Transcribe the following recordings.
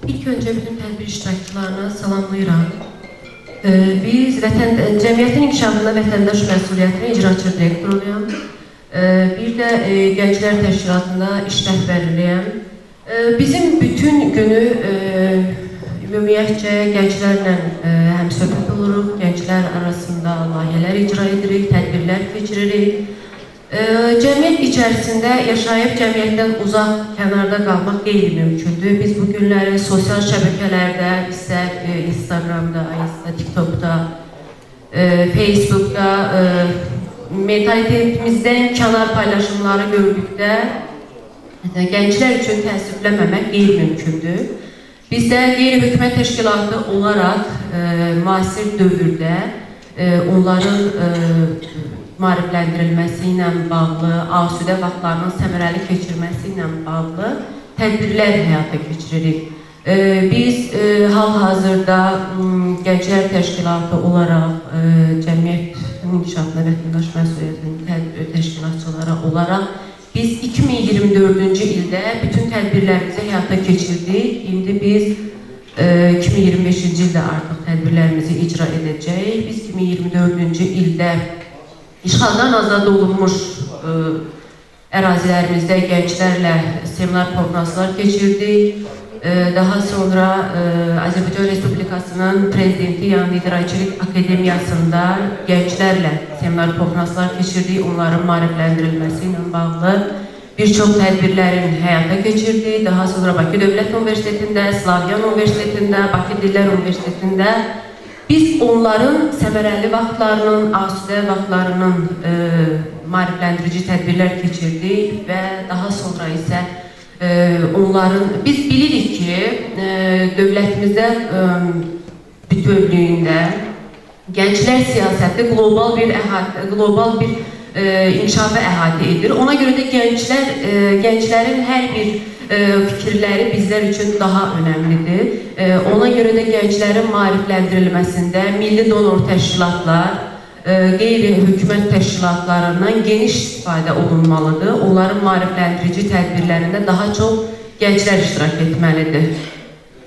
İlk öncə bütün tədbir iştirakçılarını salamlayıram. Biz cəmiyyətin inkişafında vətəndaş məsuliyyətinin icraçı direktoruyam. Bir də Gənclər Təşkilatında iş rəhbərliyəm. Bizim bütün günü ümumiyyətcə gənclərlə həmsöhbət oluruq, gənclər arasında layihələr icra edirik, tədbirlər keçiririk. Cəmiyyət içərisində yaşayıb cəmiyyətdən uzaq, kənarda qalmaq qeyri-mümkündür. Biz bu günləri sosial şəbəkələrdə, istər Instagramda, istər TikTokda, Facebookda mentalitetimizdən kənar paylaşımları gördükdə gənclər üçün təəssüflənməmək qeyri-mümkündür. Biz də qeyri-hökumət təşkilatı olaraq müasir dövrdə onların maarifləndirilməsi ilə bağlı, asudə vaxtlarının səmərəli keçirməsi ilə bağlı tədbirlər həyata keçiririk. Biz hal-hazırda Gənclər Təşkilatı olaraq, cəmiyyətin inkişafında vətəndaş məsuliyyətinin təşkilatçıları olaraq biz 2024-cü ildə bütün tədbirlərimizi həyata keçirdik. İndi biz 2025-ci ildə artıq tədbirlərimizi icra edəcəyik. Biz 2024-cü ildə İşğaldan azad olunmuş ərazilərimizdə gənclərlə seminar konfranslar keçirdik. Daha sonra Azərbaycan Respublikasının Prezidenti yanında İdarəçilik Akademiyasında gənclərlə seminar konfranslar keçirdik. Onların maarifləndirilməsi ilə bağlı bir çox tədbirlərin həyata keçirdik. Daha sonra Bakı Dövlət Universitetində, Slavyan Universitetində, Bakı Dillər Universitetində biz onların səmərəli vaxtlarının, asudə vaxtlarının maarifləndirici tədbirlər keçirdik və daha sonra isə onların, biz bilirik ki, dövlətimizdə bütövlüyündə gənclər siyasəti qlobal bir əhatə, qlobal bir inkişafı əhatə edir. Ona görə də gənclərin hər bir fikirləri bizlər üçün daha önəmlidir. Ona görə də gənclərin maarifləndirilməsində milli donor təşkilatlar, qeyri-hökumət təşkilatlarından geniş istifadə olunmalıdır. Onların maarifləndirici tədbirlərində daha çox gənclər iştirak etməlidir.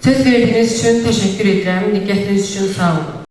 Söz verdiyiniz üçün təşəkkür edirəm. Diqqətiniz üçün sağ olun.